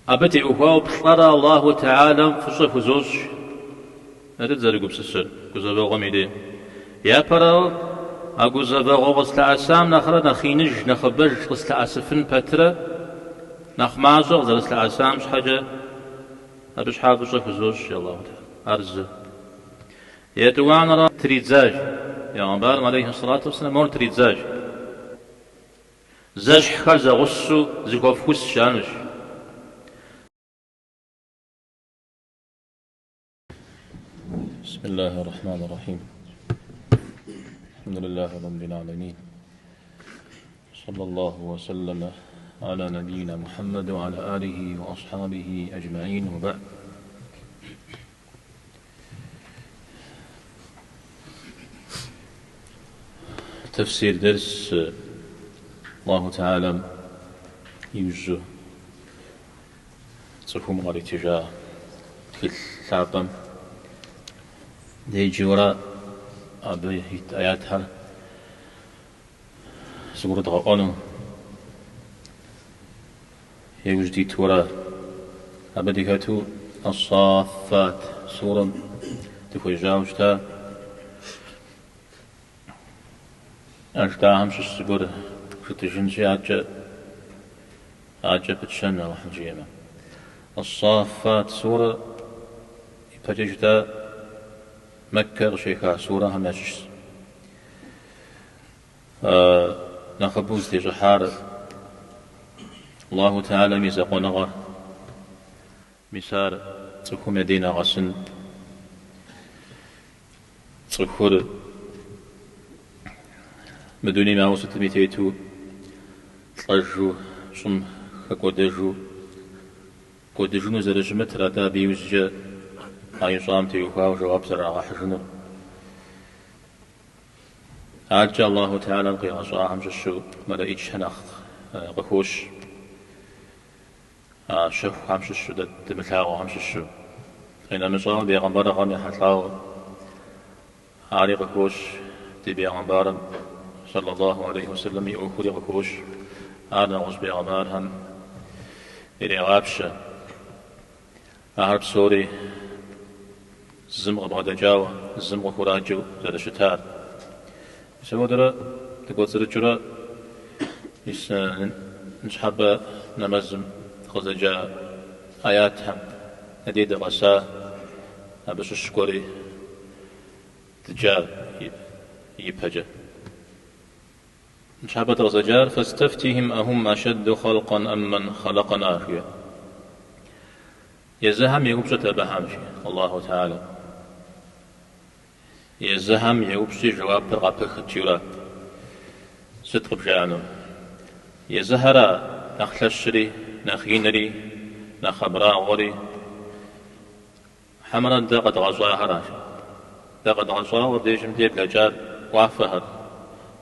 Абы теухуауэ плӏэрэ Аллаху Тэхьэлам фӏыщӏэ хузощӏ. Сытыт зэрыгупсысэр гузэвэгъуэм и дей? Япэрауэ, а гузэвэгъуэ къыслъэӏэсам нэхърэ нэхъ иныж, нэхъыбэж къыслъэӏэсыфын пэтрэ, нэхъ мащӏэ къызэрыслъэӏэсам щхьэкӏэ абы щхьа фӏыщӏэ хузощӏ, жи Аллаху Тэхьэлам. Ар зы. Етӏуанэрауэ, тридзащ. Пегъымбарым алейхи сэлату уэсселам мор тридзащ. Зэщхьхэр зэгъусэу зыхуэфхус жаӏэнущ. بسم الله الرحمن الرحيم الحمد لله رب العالمين صلى الله وسلم على نبينا محمد وعلى آله وأصحابه أجمعين وبعد Тэфсир дерс Аллаху Тэхьэлам иужьу цӏыхум къаритыжа тхылъ лъапӏэм деджэурэ абы ит аятхэр зыгурыдгъэӏуэну иужь дитурэ абы дыхэту Ас-Саффат сурэм дыхуежьауэ щыта. А жытӏахэм щыщ зыгуэр жытӏыжынщи, адэкӏэ адэкӏэ пытщэн Алыхьым жиӏэмэ. Ас-Саффат сурэр ипэкӏэ жытӏа Мэккэ къыщеха сурэхэм ящыщщ. Нэхъыбэу зытещӏыхьар Аллаху Тэхьэлам и закъуэныгъэр, мис ар цӏыхум я дей нагъэсын, цӏыхур мы дунейм ауэ сытми тету лӏэжу, щӏым хэкӏуэдэжу, кӏуэдыжыну зэрыщымытыр, атӏэ абы иужькӏэ а ищӏам теухуауэ жэуап зэрырагъэхьыжынур. Адэкӏэ Аллаху Тэхьэлам къигъэщӏахэм щыщу мэлэӏичхэр нэхъ къыхощ, а щэхухэм щыщу, дэ дымылъагъухэм щыщу. Къинэмыщӏауэ бегъымбарыгъэм ехьэлӏауэ ари къыхощ, ди бегъымбарым, сэллаллаху алейхи уэсэлэм, и ӏуэхури къыхощ, ар нэгъуэщӏ бегъымбархэм ирегъапщэ. Ахэр псори зым къыбгъэдэкӏауэ, зым къыхураджэу зэрыщытар. Мис апхуэдэрэ дыкӏуэцӏрыкӏыурэ, мис ныщхьэбэ нэмэзым дыкъызэджа аятхэм я дей дыкъэса, абы щыщ гуэри дджа ипэкӏэ. Ныщхьэбэ дыкъызэджар Фэстэфтихим ахум ашэдду хъэлкъэн аммэн хъэлэкъна жиӏэ. Езыхэм еупщӏыт абыхэм, жи Аллаху Тэхьэлэ. Езыхэм еупщӏи жэуапыр къапыхыт, жиӏэурэ. Сыт къыбжаӏэнур? Езыхэра нэхъ лъэщри, нэхъ инри, нэхъ абрагъуэри? Хьэмэрэ дэ къэдгъэщӏахэращ. Дэ къэдгъэщӏауэ абдежым де блэкӏар уафэхэр,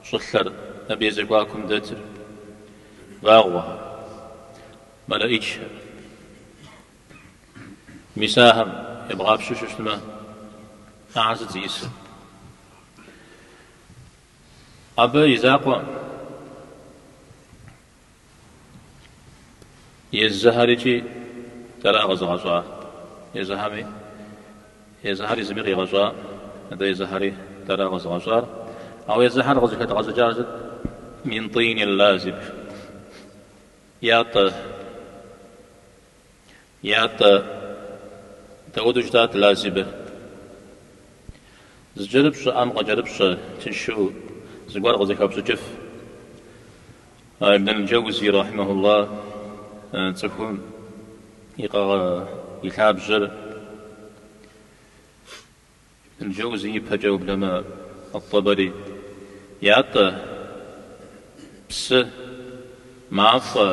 щӏылъэр, абы и зэхуакум дэтыр, вагъуэхэр, мэлэӏичхэр. Мис ахэм ебгъапщэу щытмэ, ахэр сыт зиӏысыр? Абы и закъуэ Езыхэр икӏи дэра къэзыгъэщӏар? Езыхэми, езыхэри зыми къигъэщӏа, атӏэ езыхэри дэра къэзыгъэщӏар? Ауэ езыхэр къызыхэдгъэщӏыкӏар сыт? Мин тӏинин лазиб. Ятӏэ, ятӏэ, дауэдэу щытат лазибыр? Зыкӏэрыпщӏэ ӏэм къыкӏэрыпщӏэ, тыншу зыгуэр къызыхэпщӏыкӏыф. Ибн аль-Джэузи, рахьимэхуллах, цӏыхум и и лъабжьэр Ибн аль-Джэузи ипэкӏэ уеблэмэ ат-Табари, ятӏэ, псы, мафӏэ,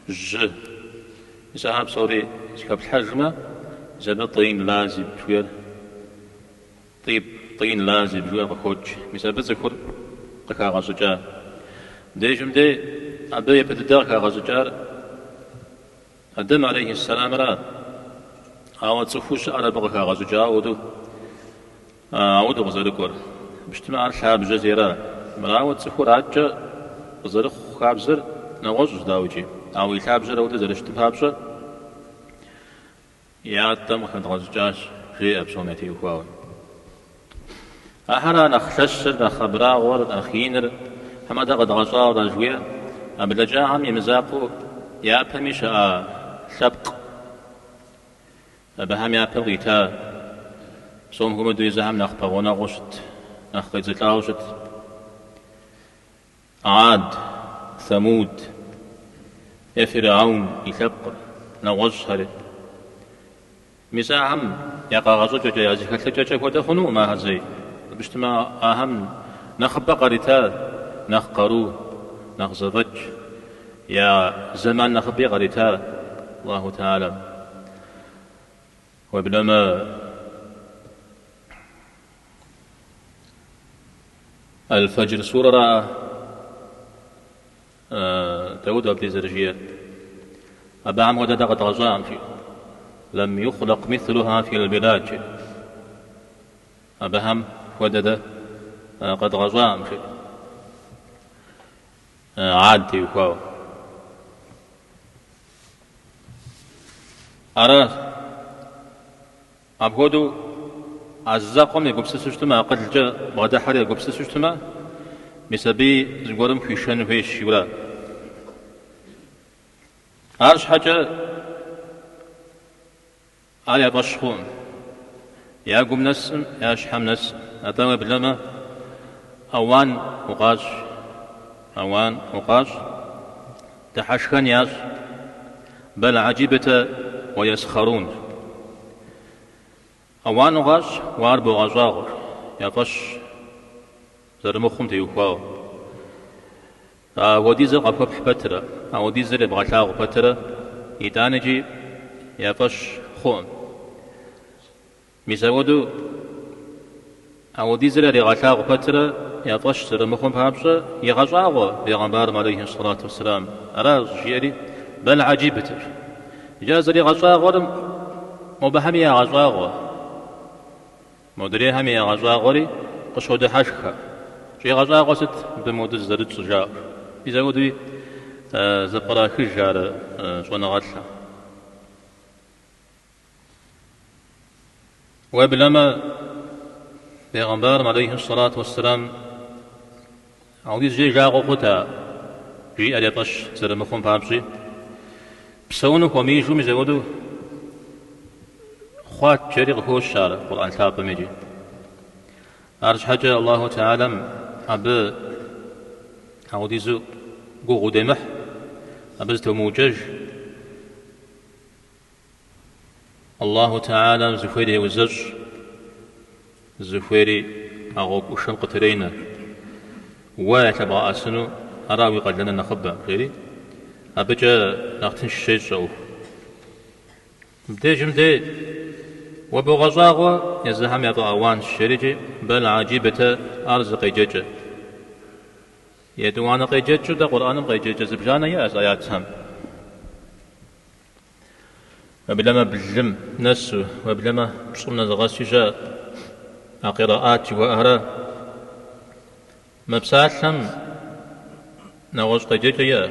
жьы. Мис ахэр псори зэхэплъхьэжмэ, мис абы тӏин лазиб жиӏэр, тӏиб, тӏин лазиб жиӏэр къыхокӏ. Мис абы цӏыхур къыхагъэщӏыкӏа. Мыбдежым дей абы япэ дыдэ къыхагъэщӏыкӏар Адэм алейхи сэламра. Ауэ цӏыхуу щыӏэр абы къыхагъэщӏыкӏа ауэдэу, ауэдэу къызэрыкӏуэр. Пщтымэ ар лъабжьэ зера. Мырауэ цӏыхур адэкӏэ къызэрыхъу хабзэр нэгъуэщӏщ, дауикӏи. Ауэ и лъабжьэр ауэдэу зэрыщытым папщӏэ, ятӏэм къыхэдгъэщӏыкӏащ, жеӏэ псом ятеухуауэ. Ахэра нэхъ лъэщыр, нэхъ абрагъуэр, нэхъ иныр, хьэмэ дэ къэдгъэщӏауэ ара жыхуиӏэр? А блэкӏахэм и мызакъуэу япэми щыӏа лъэпкъ, абыхэм япэм къита, псом хуэмыдэу езыхэм нэхъ пэгъунэгъуу щыт, нэхъ къедзылӏауэ щыт. Гӏад, Сэмуд, е Фиргьэун и лъэпкъыр, нэгъуэщӏхэри. Мис ахэм я къэгъэщӏыкӏэкӏэ, я зэхэлъыкӏэкӏэ хуэдэ хъунукъым ахэр зэи. Абы щытмэ, ахэм нэхъыбэ къарита, нэхъ къару, нэхъ зэфӏэкӏ, я зэман нэхъыби къарита Аллаху Тэхьэлам. Уеблэмэ, Аль-Фэджр сурэра дауэдэу абдей зэрыжиӏэр? Абыхэм хуэдэ дэ къэдгъэщӏакъым, жиӏэу. Лэм юхълэкъ мислуха фил билад, жиӏэу. Абыхэм хуэдэ дэ къэдгъэщӏакъым, жиӏэу. Гӏад теухуауэ. Аращ. Апхуэдэу а зы закъуэм егупсысу щытмэ, акъылкӏэ бгъэдыхьэр егупсысу щытмэ, мис абыи зыгуэрым хуишэн хуейщ, жиӏэурэ. Арщхьэкӏэ ар я фӏэщ хъукъым. Я гум нэсым, я щхьэм нэсым. Атӏэ уеблэмэ, ауан укъащӏ, ауан укъащӏ, дыхьэшхэн ящӏ. Бэл гьэджибтэ уэ есхъэрун. Ауан укъащӏ, уэ ар богъэщӏагъуэ, я фӏэщ зэрымыхъум теухуауэ. Ауэдизыр къахуэпхь пэтрэ, ауэдизыр ебгъэлъагъу пэтрэ, итӏанэкӏи я фӏэщ хъукъым. Мис апхуэдэу ауэдизыр яригъэлъагъу пэтрэ я фӏэщ зэрымыхъум папщӏэ егъэщӏагъуэ бегъымбарым алейхи сэлату уэсселам. Аращ жиӏэри, бэл гьэджибтэ. Иджы ар зэригъэщӏагъуэр мобыхэми ягъэщӏагъуэ. Модрейхэми ягъэщӏагъуэри къыщодыхьэшххэ. Щӏигъэщӏагъуэ сыт мыбы модэу зызэрытщӏыр жаӏэу. Мис апхуэдэуи зэпкърахыж ар щӏэныгъэлӏхэм. Уеблэмэ, бегъымбарым алейхи сэлату уэсселам ауэдизкӏэ и жагъуэ хъут а жиӏэр я фӏэщ зэрымыхъум папщӏи, псэуну хуэмеижу мис апхуэдэу хъуат жери къыхощ ар Къурӏэн лъапӏэм икӏи. Арщхьэкӏэ Аллаху Тэхьэлам абы ауэдизу гугъу удемыхь, абы зытомыукӏэж. Аллаху Тэхьэлам зыхуейр еузэщӏ, зыхуейри а гъуэгу ӏушэм къытренэ. Уэ ялъэбгъэӏэсыну ара уи къалэныр нэхъыбэ, жери, абыкӏэ нэхъ тынш щещӏ а ӏуэху. Мыбдежым дей уэ богъэщӏагъуэ езыхэм яфӏэауанщ, жерикӏи, бэл гьэджибтэ ар зы къеджэкӏэ. Етӏуанэ къеджэкӏэу дэ Къурӏэным къеджэкӏэ зыбжанэ иӏэщ аятхэм. Уеблэмэ блым нэсу, уеблэмэ пщӏым нэзыгъэси щыӏэ а къираӏат жыхуаӏэхэрэ. Мы псалъэм нэгъуэщӏ къеджэкӏэ иӏэ,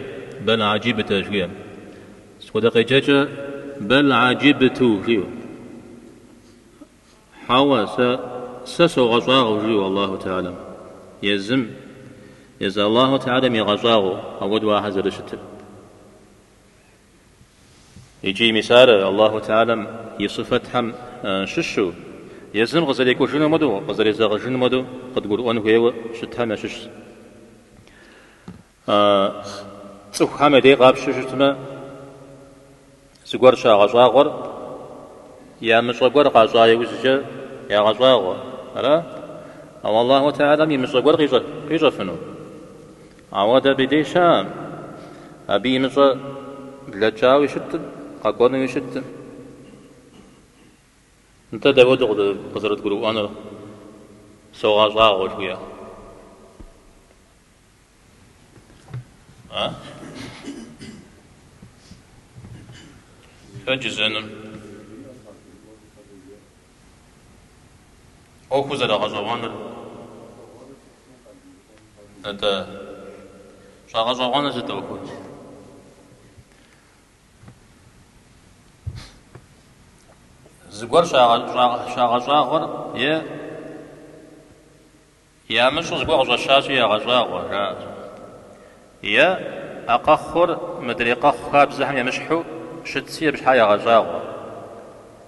бэл гьэджибтэ жиӏэм. Сыт хуэдэ къеджэкӏэ бэл гьэджибту жиӏэу? Хьэуэ, сэ, сэ согъэщӏагъуэ жиӏэу Аллаху Тэхьэлам. Езым, езы Аллаху Тэхьэлам игъэщӏагъуэу апхуэдэу ахэр зэрыщытыр. Икӏи мис ар Аллаху Тэхьэлам и сыфэтхэм щыщу, езым къызэрекӏужыным хуэдэу, къызэрезэгъыжыным хуэдэу къыдгурыӏуэн хуейуэ щытхэм ящыщщ. Цӏыхухэм я дей къапщтэу щытмэ, зыгуэр щагъэщӏагъуэр ямыщӏэ гуэр къащӏа иужькӏэ ягъэщӏагъуэ. Ара? Ауэ Аллаху Тэхьэлам имыщӏэ гуэр къищӏэфыну? Ауэдэ абы дей щыӏэкъым. Абы имыщӏэ блэкӏауи щыткъым, къэкӏуэнуи щыткъым. Нтӏэ дауэдэу къызэрыдгурыӏуэнур согъэщӏагъуэ жыхуиӏэр? А? Хэт жызӏэнур? ӏуэхур зэрыгъэщӏэгъуэныр. Нтӏэ, щӏэгъэщӏэгъуэныр сыт ӏуэхур? Зыгуэр щагъэщӏагъуэр е ямыщӏэу зыгуэр къыщӏэщащи ягъэщӏагъуэ, жаӏэ. Е а къэхъур мыдрей къэхъу хабзэхэм емыщхьу щытси абы щхьа ягъэщӏагъуэ.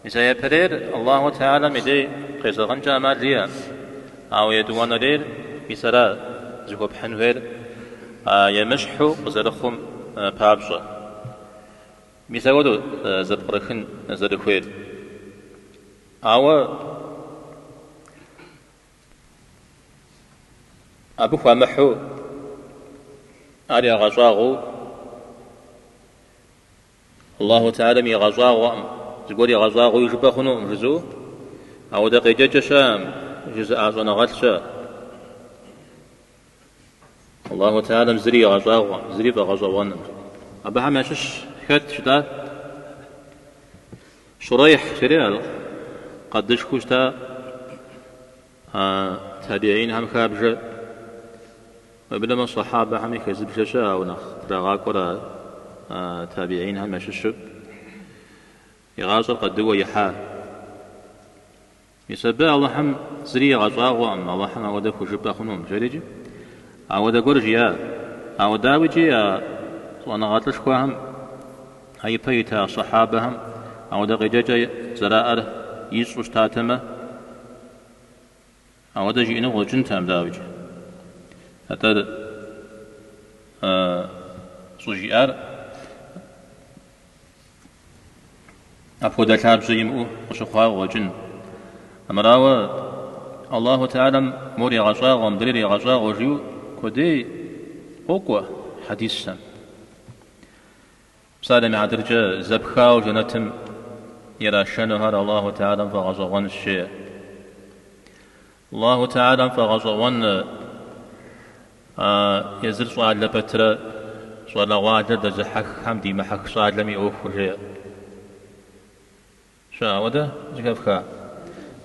Мис а япэрейр Аллаху Теалэм и дей къезэгъынкӏэ ӏэмал иӏэкъым. Ауэ етӏуанэрейр мис ара зыхуэпхьын хуейр а емыщхьу къызэрыхъум папщӏэ. Мис апхуэдэу зэпкърыхын зэрыхуейр. Ауэ абы хуамыхьу ар ягъэщӏагъуэу Аллаху Теалэм игъэщӏагъуэкъым, зыгуэр игъэщӏагъуэуи жыпӏэ хъунукъым жызыӏэу, ауэдэ къеджэкӏэ щыӏэкъым жызыӏа щӏэныгъэлӏ щыӏэ. Аллаху Теалэм зыри игъэщӏагъуэкъым, зыри фӏэгъэщӏэгъуэнкъым. Абыхэм ящыщ хэт жытӏа? Шурейхь жери ар къадышхуэу щыта табиинхэм хабжэ. Уеблэмэ сахьабэхэми хэзыбжэ щыӏэ, ауэ нэхъ трагъакӏуэр а табиинхэм ящыщу и гъащӏэр къадыуэ ихьа. Мис абы Алыхьым зыри игъэщӏагъуэкъым, Алыхьым ауэдэ хужыпӏэ хъунукъым, жерикӏи. Ауэдэ гуэр жиӏа. Ауэ дауикӏи а щӏэныгъэлӏышхуэхэм, а ипэ ита сахьабэхэм ауэдэ къеджэкӏэ зэраӏэр ищӏу щытатэмэ, ауэдэ жиӏэну къыщӏэкӏынтэкъым, дауикӏи. Атӏэ щӏыжиӏар Апхуэдэ лъабжьэ имыӏэу къыщыхъуауэ къыщӏэкӏын. Армырауэ, Аллаху Теалэм мор егъэщӏагъуэ, мыдрейр егъэщӏагъуэ жиӏэу куэдей къокӏуэ хьэдисхэм. Псалъэм и хьэтыркӏэ, зэпхауэ жэнэтым ирашэнухэр Аллаху Теалэм фӏэгъэщӏэгъуэнщ, жеӏэ. Аллаху Теалэм фӏэгъэщӏэгъуэн езыр щӏалэ пэтрэ щӏалэгъуалэр дэзыхьэххэм димыхьэх щӏалэм и ӏуэхур, жеӏэ. Щыӏэ ауэдэ зэхэфха?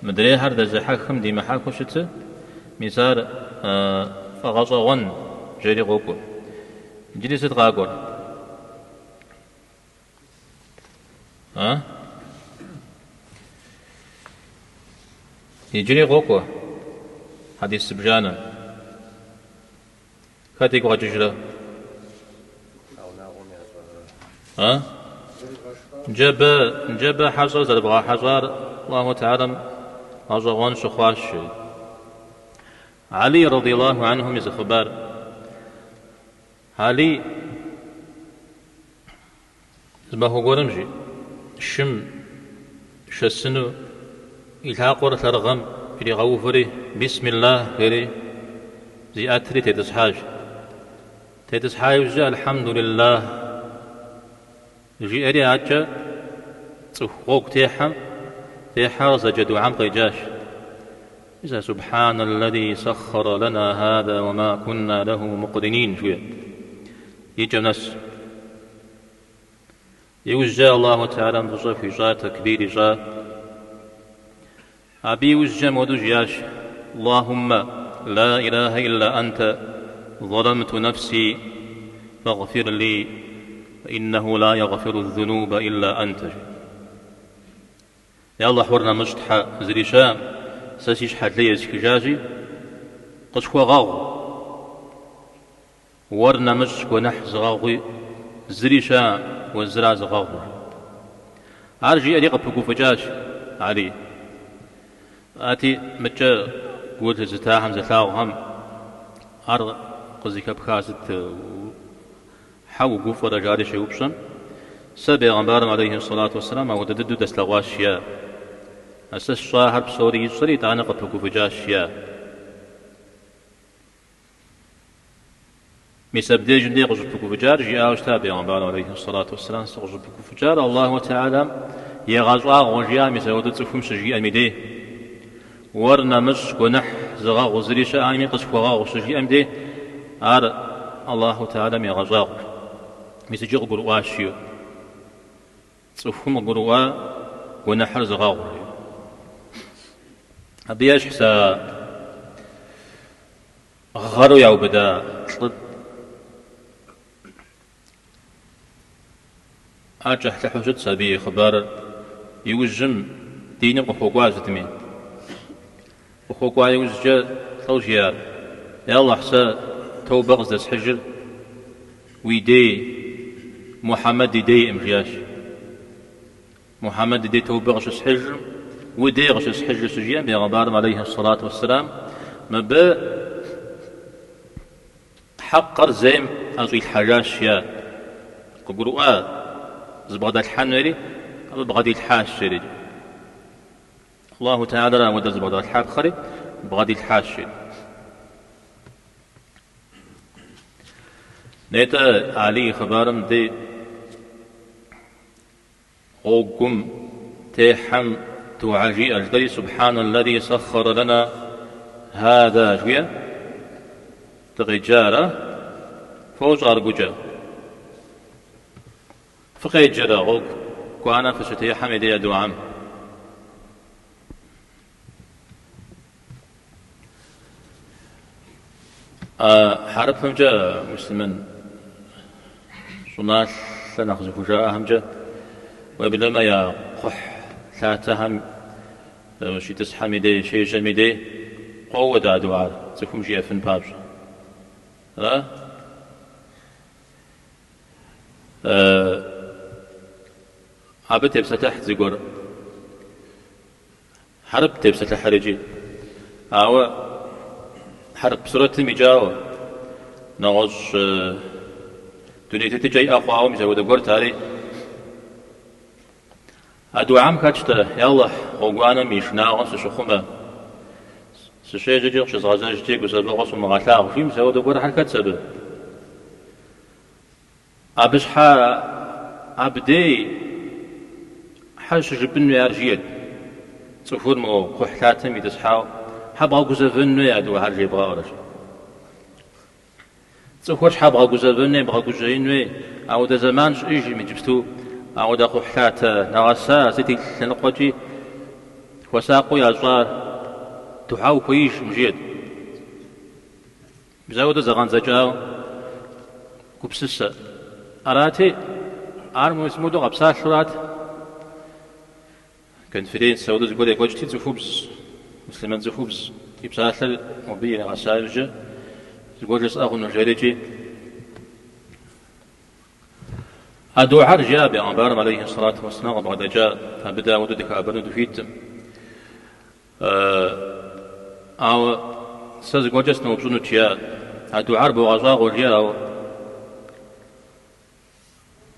Мыдрейхэр дэзыхьэхым димыхьэхыу щыты, мис ар фӏэгъэщӏэгъуэн, жери къокӏуэ. Иджыри сыт къакӏуэр? А? Иджыри къокӏуэ хьэдис зыбжанэ. Хэт игу къэкӏыжрэ? А? Ныджэбэ, ныджэбэ хьэщӏэр зэрыбгъэхьэщӏар Аллаху Теалэм гъэщӏэгъуэн щыхъуащ, жери. Алий радиаллаху анхум и зы хъыбар. Алий зы махуэ гуэрым, жи, шым шэсыну и лъакъуэр лъэрыгъэм иригъэувэри, Бисмиллах жери зиӏэтри тетӏысхьащ. Тетӏысхьа иужькӏэ Алхьэмдулиллах жиӏэри адэкӏэ цӏыху гъуэгу техьэм техьэр зэджэ дугьэм къеджащ. Мис а Субхьанэллэзи сэхъхъэрэ лэна хаза уэ ма кунна лэху мукъринин жиӏэ. И кӏэм нэс. Иужькӏэ Аллаху Теалэм фӏыщӏэ хуищӏа, тэкбир ищӏа. Абы иужькӏэ мыуэду жиӏащ, Аллахуммэ ла илахэ илла антэ залэмту нэфси фэгъфир ли фэиннэху ла ягъфиру зунубэ илла антэ. Я Аллахь, уэр нэмыщӏ Тхьэ зыри щыӏэкъым, сэ си щхьэ лей есхыжащи, къысхуэгъэгъу. Уэр нэмыщӏ гуэныхь зыгъэгъуи зыри щыӏэкъым, уэ зыра зыгъэгъур. Ар жиӏэри къыпыгуфӏыкӏащ Алий. Ати, мыдкӏэ гу лъызытахэм, зылъагъухэм ар къызыхэпха сыт, хьэ угуфӏэрэ жари щеупщӏэм, сэ бегъымбарым алейхи сэлату уэсэлам ауэдэ дыдэу дэслъэгъуащ, жиӏа. А сэ сщӏахэр псори ищӏэри итӏанэ къыпыгуфӏыкӏащ, жиӏа. Мис абдежым дей къыщӏыпыгуфӏыкӏар, жиӏауэ щыта бегъымбарым алейхи сэлату уэсэлам, сыкъыщӏыпыгуфӏыкӏар Аллаху Теалэм егъэщӏагъуэ, жиӏа мис ауэдэу цӏыхум щыжиӏэм и дей. Уэр нэмыщӏ гуэныхь зыгъэгъу зыри щыӏэми къысхуэгъэгъу щыжиӏэм дей, ар Аллаху Теалэм егъэщӏагъуэ. Мис иджы къыгурыӏуащ, жиӏэу. Цӏыхум къыгурыӏуа гуэныхьыр зыгъэгъур. Абы ещхь сэ гъэру яубыда лӏыр. Ар кӏыхьлӏыхьу щытщ абы и хъыбарыр. Иужьым. Диным къыхуэкӏуа сытми. Къыхуэкӏуа иужькӏэ лӏо жиӏар, Я Алыхь, сэ тобэ къыздэсхьыжыр уи дей, Мухьэмэд и дейкъым, жиӏащ. Мухьэмэд и дей тобэ къыщысхьыжым, уи дей къыщысхьыжыр щыжиӏэм, бегъымбарым алейхи сэлату уэсселам мыбы хьэкъыр зейм ӏэщӏилъхьэжащ, жиӏа. Къыгурыӏуа зыбгъэдэлъхьэн хуейри, абы бгъэдилъхьащ, жери. Аллаху Теалэра ауэдэ зыбгъэдэлъхьапхъэри бгъэдилъхьащ, жери. Нетӏэ Алий и хъыбарым дей гъуэгум техьэм дугьэ жиӏэ, жытӏэри Субхьанэллэзи сэхъхъэрэ лэна хаза жиӏэ дыкъеджа, ара? Фощӏэ ар гукӏэ. Фыкъеджэрэ гъуэгу гуанэ фыщытехьэм и дей а дугьэм? А хьэрыпымкӏэ муслъымэн щӏыналъэ нэхъ зыхужаӏэхэмкӏэ уеблэмэ я кхъухь лъатэхэм щитӏысхьэм и дей, щежьэм и дей къоуэ дэ а дугьэр цӏыхум жиӏэфын папщӏэ. Ара? Абы тепсэлъыхьт зыгуэр. Хьэрып тепсэлъыхьыр икӏи. Ауэ хьэрып сурэтым икӏауэ, нэгъуэщӏ дуней тетыкӏэ иӏэ хъуауэ мис апхуэдэ гуэрт ари. А дугьэм хэтщ-тӏэ, Я Алыхь, гъуэгуанэм и шынагъуэм сыщыхъумэ, сыщежьэкӏи къыщызгъэзэжкӏи гузэвэгъуэ сумыгъэлъагъу, жи мис апхуэдэ гуэрхэр хэтщ абы. Абы щхьэ абдей хьэ щыжыпӏэн хуей ар жиӏэт. Цӏыхур мо кхъухьлъатэм итӏысхьауэ, хьэ бгъэгузэвэн хуей а дугьэр жебгъэӏэрэ жи. Цӏыхур щхьэ бгъэгузэвэн хуей, бгъэгужьеин хуей, ауэдэ зэман щыӏэжкъым иджыпсту, ауэдэ кхъухьлъатэ нэгъэса сыт и лъэныкъуэкӏи хуэсакъыу ящӏа духьэ ухуеижкъым жиӏэт. Мис ауэдэ зэгъэндзэкӏауэ гупсысэ. Арати, ар мис модэу къэпсалъэурат. Конференцэ ауэдэ зыгуэр екӏуэкӏти, цӏыхубз, муслъымэн цӏыхубз и псалъэр мобы иригъэса иужькӏэ зыгуэр жысӏэ хъуну жерикӏи. А духьэр жиӏа бегъымбарым алейхи сэлату уэсселам къыбгъэдэкӏа, абы дэ ауэдэу дыхэӏэбэну дыхуиткъым. Ауэ сэ зыгуэркӏэ сыноупщӏынут, жиӏа. А дугьэр богъэщӏагъуэ, жиӏэр, ауэ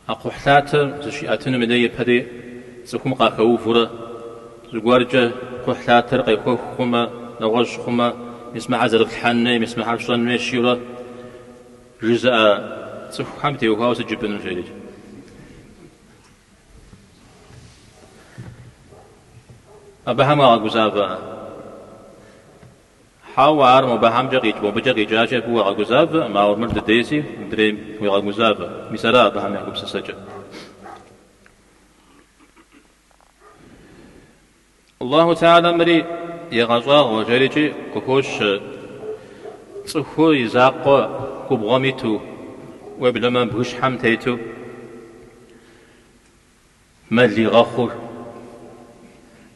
а кхъухьлъатэм зыщиӏэтынум и дей ипэри цӏыхум къахэувурэ зыгуэркӏэ кхъухьлъатэр къехуэх хъумэ, нэгъуэщӏ хъумэ, мис мыхьэр зэрыфлъхьэн хуей, мис мыхьэр фщӏэн хуей жиӏэурэ жызыӏэ цӏыхухэм теухуауэ сыт жыпӏэну, жери. Абыхэм уагъэгузавэ. Хьэуэ, ар мобыхэмкӏэ къикӏ, мобыкӏэ къикӏащи, абы уагъэгузавэкъым, ауэ мыр дыдейщи, мыдрейм уегъэгузавэ. Мис ара абыхэм я гупсысэкӏэ. Аллаху Теалэм мыри егъэщӏагъуэ жерикӏи къыхощ цӏыхур и закъуэ губгъуэм иту, уеблэмэ бгыщхьэм тету мэл игъэхъуу,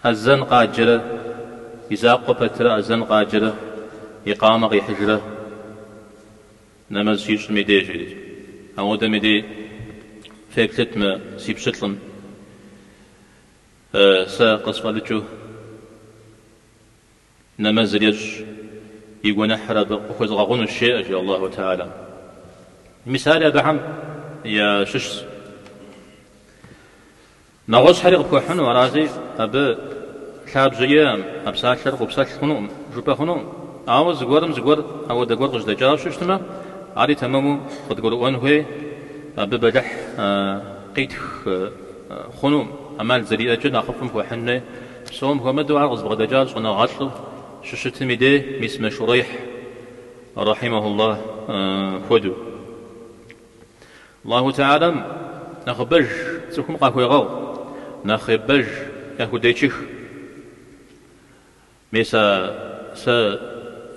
азэн къаджэрэ, и закъуэ пэтрэ азэн къаджэрэ, икъамэ къихьыжрэ нэмэз щищӏым и деж жерикӏ. Ауэдэм и дей феплъыт мы си пщылӏым. Сэ къысфӏэлӏыкӏыу нэмэзыр ещӏ, и гуэныхьыр абы къыхуэзгъэгъунущ, жеӏэ, жи Аллаху Теалэм. Мис ари абыхэм ящыщщ. Нэгъуэщӏхэри къыпхуэхьыну, аращи, абы лъабжьэ иӏэкъым, а псалъэр къыупсэлъ хъунукъым, жыпӏэ хъунукъым. Ауэ зыгуэрым зыгуэр ауэдэ гуэр къыжьэдэкӏауэ щытмэ, ари тэмэму къыдгурыӏуэн хуей, абы бэлыхь къитх хъунукъым, ӏэмал зэриӏэкӏэ нэхъыфӏым хуэхьын хуей. Псом хуэмыдэу ар къызыбгъэдэкӏар щӏэныгъэлӏу щыщытым и дей мис мы Шурейхь рахьимэхуллах хуэдэу. Аллаху Теалэм нэхъыбэж цӏыхум къахуегъэгъу, нэхъыбэж яхудечых. Мис а сэ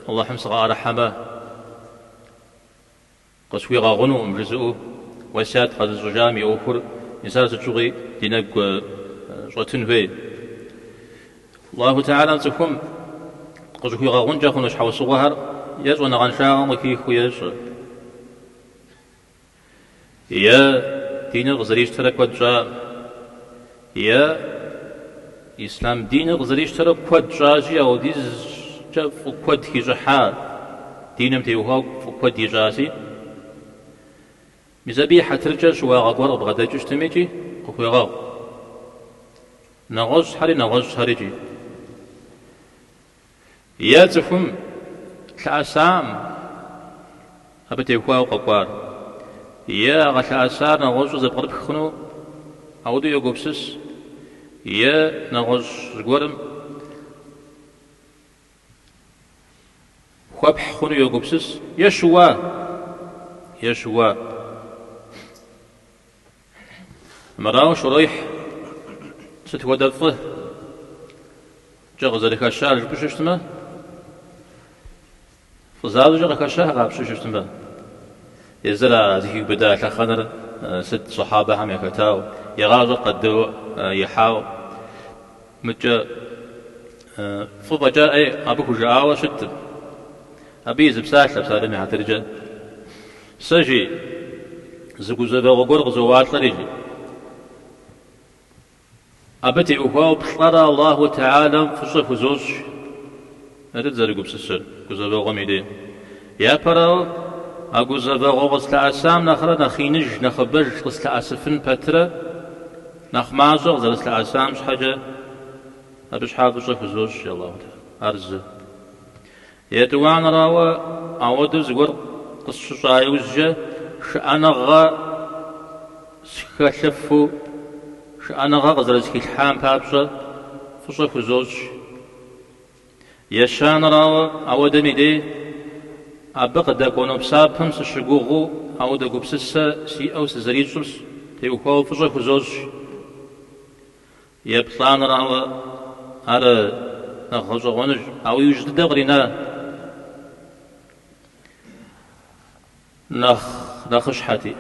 Аллахьым сыкъыӏэрыхьэмэ, Къысхуигъэгъунукъым жызыӏэу уэсят къэзыщӏыжам и ӏуэхур мис ар сыт щыгъуи ди нэгу щӏэтын хуей. Аллаху Тэхьэлам цӏыхум къыщӏыхуигъэгъункӏэ хъуну щхьэусыгъуэхэр е щӏэныгъэншагъэм къыхихыу ещӏэ, е диныр къызэрищтэрэ куэд щӏа, е ислъам диныр къызэрищтэрэ куэд щӏащи, ауэдизкӏэ фӏы куэд хищӏыхьа, диным теухуауэ фӏы куэд ищӏащи, мис абы и хьэтыркӏэ щыуагъэ гуэр къыбгъэдэкӏыу щытми икӏи къыхуегъэгъу. Нэгъуэщӏхэри, нэгъуэщӏхэрикӏи. Е цӏыхум лъэӏэсам абы теухуауэ къэкӏуар, е а къылъэӏэсар нэгъуэщӏу зэпкърыпх хъуну ауэдэу йогупсыс, е нэгъуэщӏ зыгуэрым хуэпхь хъуну йогупсыс, е щыуа, е щыуа. Мырауэ Шурейхь сыт хуэдэ фӏыкӏэ къызэрыхэщар жыпӏэу щытмэ, фӏы защӏэкӏэ къыхэща къапщтэу щытмэ, езыр а зыхиубыда лъэхъэнэр сыт щэхьабэхэм яхэтауэ, и гъащӏэр къадыуэ ихьауэ, мыкӏэ фӏы фӏэкӏа ӏей абы хужаӏауэ щыткъым. Абы и зы псалъэ, псалъэм и хьэтыркӏэ. Сэ, жи, зы гузэвэгъуэ гуэр къызоуалӏэри, жи. Абы теухуауэ плӏэрэ Аллаху Тэхьэлам фӏыщӏэ хузощӏ. Сытыт зэрыгупсысэр гузэвэгъуэм и дей? Япэрауэ, а гузэвэгъуэ къыслъэӏэсам нэхърэ нэхъ иныж, нэхъыбэж къыслъэӏэсыфын пэтрэ, нэхъ мащӏэ къызэрыслъэӏэсам щхьэкӏэ абы щхьа фӏыщӏэ хузощӏ, жи Аллаху Тэхьэлам. Ар зы. Етӏуанэрауэ, ауэдэу зыгуэр къысщыщӏа иужькӏэ шыӏэныгъэ схэлъыфу, шыӏэныгъэ къызэрысхилъхьам папщӏэ фӏыщӏэ хузощӏ. Ещанэрауэ, ауэдэм и дей абы къыдэкӏуэну псапэм сыщыгугъыу ауэдэ гупсысэ сиӏэу сызэрищӏым теухуауэ фӏыщӏэ хузощӏ. Еплӏанэрауэ, ар нэхъ гъэщӏэгъуэныж, ауэ иужь дыдэ кърина нэхъ нэхъыщхьэти.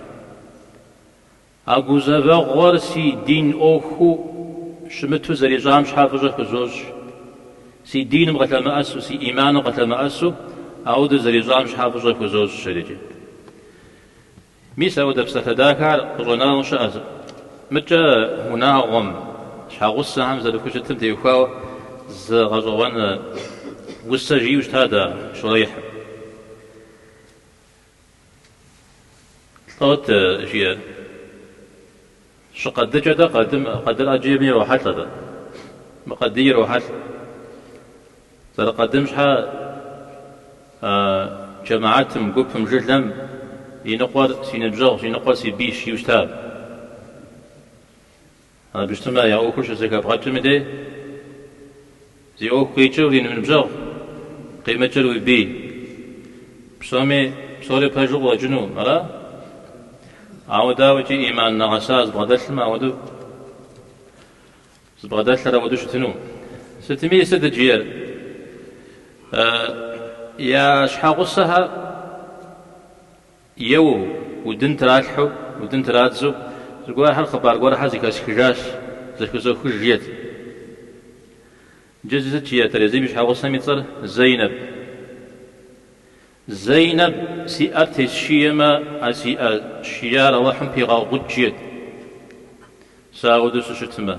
А гузэвэгъуэр си дин ӏуэхуу щымыту зэрищӏам щхьа фӏыщӏэ хузощӏ. Си диным къылъэмыӏэсу, си ӏиманым къылъэмыӏэсу ауэдэу зэрищӏам щхьа фӏыщӏэ хузощӏ, жерикӏи. Мис ауэдэ псалъэ дахэхэр къыщӏэнауэ щыӏэщ. Мыкӏэ унагъуэм, щхьэгъусэхэм зэрыхущытым теухуауэ зы гъэщӏэгъуэн усэ жиӏэу щыта дэ Шурейхьым. Лӏот жиӏэр. Щыкъэдыкӏэ дэ къэдым, къэдыр ӏэджэми ирохьэлӏэ дэ. Мы къэдыи ирохьэлӏэ. Зэрыкъэдым щхьэ джэмэхьэтым, гупым, жылэм и ныкъуэр си ныбжьэгъущ, и ныкъуэр си бийщ жиӏэу щыта. Абы щытмэ, я ӏуэхур щызэхэбгъэкӏым и дей зи ӏуэху къикӏыр уи ныбжьэгъу, къимыкӏыр уи бий. Псоми, псори пэжу къыщӏэкӏыну, ара? Ауэ дауикӏи ӏиман нэгъэса зыбгъэдэлъым ауэдэу зыбгъэдэлъыр ауэдэу щытыну. Сытми, сыт жиӏэр? Я щхьэгъусэхэр еуэу, удын тралъхьэу, удын традзэу, зыгуэрхэр, хъыбар гуэрхэр зэхэсхыжащ, зэхызохыж, жиӏэт. Иджы сыт жиӏэт езым и щхьэгъусэм и цӏэр Зейнэб. Зейнэб си ӏэр тесшиемэ, а си ӏэ шияр Алыхьым пигъэгъукӏ, жиӏэт. Сэ ауэдэу сыщытмэ.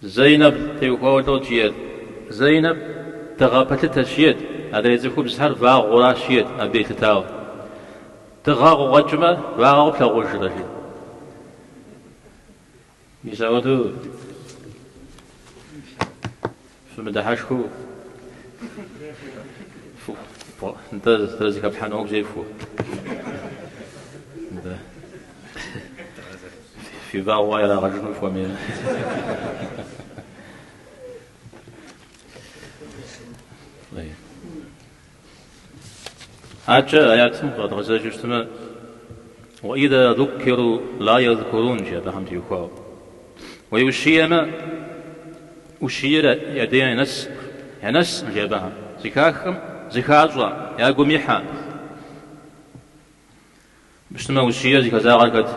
Зейнэб теухуауэ лӏот жиӏэт. Зейнэб дыгъэ пэлъытэщ, жиӏэт, адрей цӏыхубзхэр вагъуэращ, жиӏэт, абы елъытауэ. Дыгъэ къыкъуэкӏмэ, вагъуэ плъагъужрэ, жиӏэт. Мис ауэдэу фымыдыхьэшхыу нтӏэ зэрызэхэплъхьэн ӏуэху зефхуэ. Нтӏэ. Фи вагъуэ ирагъэжыну фхуэмеймэ. Адэкӏэ аятым къэдгъэзэжу щытмэ, Уаиза зуккиру ла язкурун жи абыхэм теухуауэ. Уеущиемэ, ущиер я дей янэс, янэскъым жи абыхэм. Зыхахым, зыхащӏэ, я гум ихьэ. Щытмэ, ущиер зыхэзагъэр хэт?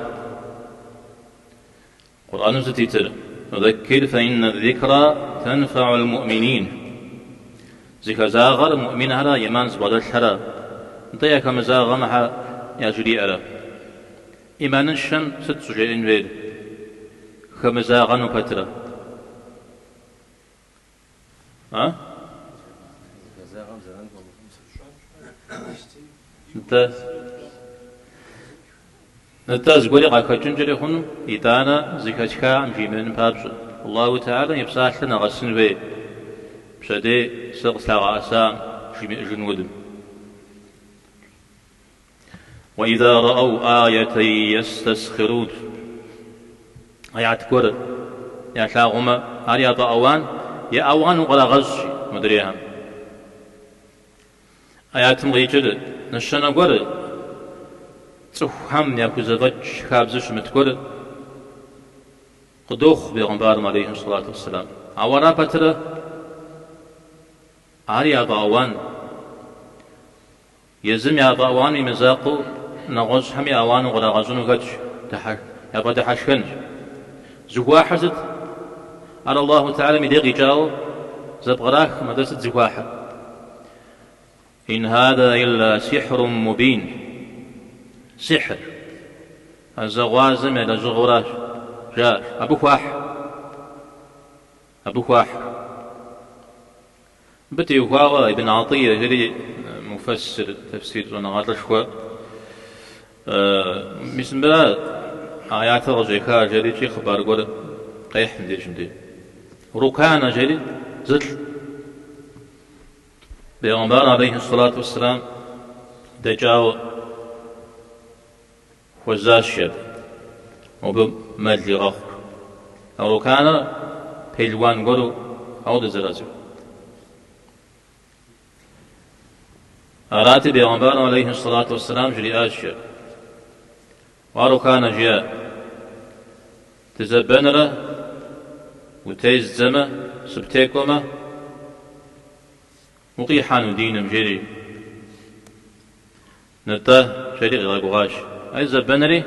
Къурӏэным сыт итыр? Фэзэккир фэ иннэ зикра тэнфэӏул муӏминин. Зыхэзагъэр муӏминхэрэ иман зыбгъэдэлъхэрэ, нтӏэ яхэмызагъэм щхьэ яжриӏэрэ? Иманыншэм сыт щӏыжеӏэн хуейр? Хэмызагъэну пэтрэ? А? Нтӏэ. Нтӏэ, зыгуэри къахэкӏынкӏэри хъуну, итӏанэ зэхэсхакъым жимыӏэн папщӏэ. Аллаху Тэхьэлэм и псалъэр нэгъэсын хуей, пщэдей сэ къыслъагъэӏэсакъым жимыӏэжын хуэдэу. Уаиза раӏэу аятэн естэсхъирун. Аят гуэр ялъагъумэ, ар яфӏэауан, е ауан укърагъэщӏ мыдрейхэм. Аятым къикӏыр нэщэнэ гуэр, цӏыхухэм яхузэфӏэкӏ хабзэ щымыт гуэр къыдохъу бегъымбарым алейхи сэлату уэсселам. Ауэ ара пэтрэ ари яфӏэауан. Езым яфӏэауаным и мызакъуэу нэгъуэщӏхэми ауану кърагъэщӏыну хэтщ, яфӏэдыхьэшхэнщ. Зыхуахьыр сыт? Ар Аллаху Тэхьэлэм и дей къикӏауэ зэпкърахым, атӏэ сыт зыхуахьыр? Ин хада илла сихрун мубин. Сихьыр, ӏэзэгъуазэм я лэжьыгъэуращ, жаӏэр. Абы хуахь. Абы хуахь. Мыбы теухуауэ Ибн Атӏие жери муфэссир, тэфсир щӏэныгъэлӏышхуэ, мис мыбыра аятыр къыщӏеха жери икӏи хъыбар гуэр къехь мыбдежым дей. Руканэ жери зылӏ. Бегъымбар алейхи сэлату уэсселам дэкӏауэ хуэзащ абы. Мобы мэл игъэхъур. А Руканэр пелуан гуэру ауэдэ зэрацӏыху. Арати, бегъымбарым алейхи сэлату уэсселам жриӏащ абы. Уа Руканэ жиӏа, дызэбэнрэ утездзэмэ, сыптекӏуэмэ, укъихьэну диным, жери. Нтӏэ, жери къигъэгугъащ. Ай зэбэнри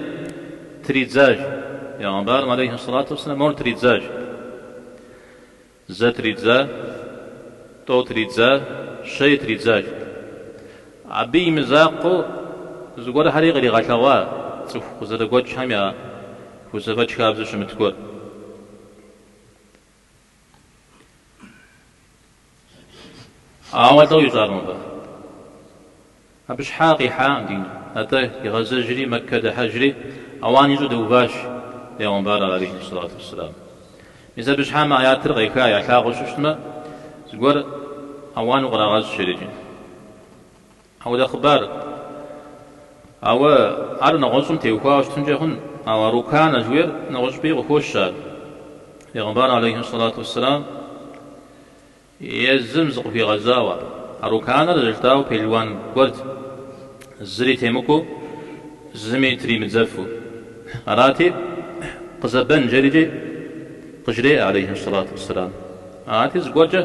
тридзащ. Бегъымбарым алейхи сэлату уэсселам мор тридзащ. Зэ тридза, тӏэу тридза, щэи тридзащ. Абы и мызакъуэу зыгуэрхэри къригъэлъэгъуа цӏыху къызэрыгуэкӏхэм яхузэфӏэкӏ хабзэу щымыт гуэр. Ауэ лӏо ищӏар мобы? Абы щхьа къихьакъым диным. Атӏэ, игъэзэжри, Мэккэ дыхьэжри, ауан ищӏу дэуващ бегъымбарыр, алейхи сэлату уэсселам. Мис абы щхьа мы аятыр къеха, ялъагъуу щытмэ, зыгуэр ауан укърагъэщӏ жерикӏи. Ауэдэ хъыбар. Ауэ ар нэгъуэщӏым теухуауэ щытынкӏэ хъун, ауэ Руканэ жыхуиӏэр нэгъуэщӏыпӏи къыхощ ар. Бегъымбар алейхи сэлату уэсселам езым зыкъыхуигъэзауэ. А Руканэр зэрыжытӏауэ пелуан гуэрт, зыри темыкӏуэу, зыми тримыдзэфу. Арати, къызэбэн жерикӏи къыжреӏэ алейхи сэлату уэсселам. Арати, зыгуэркӏэ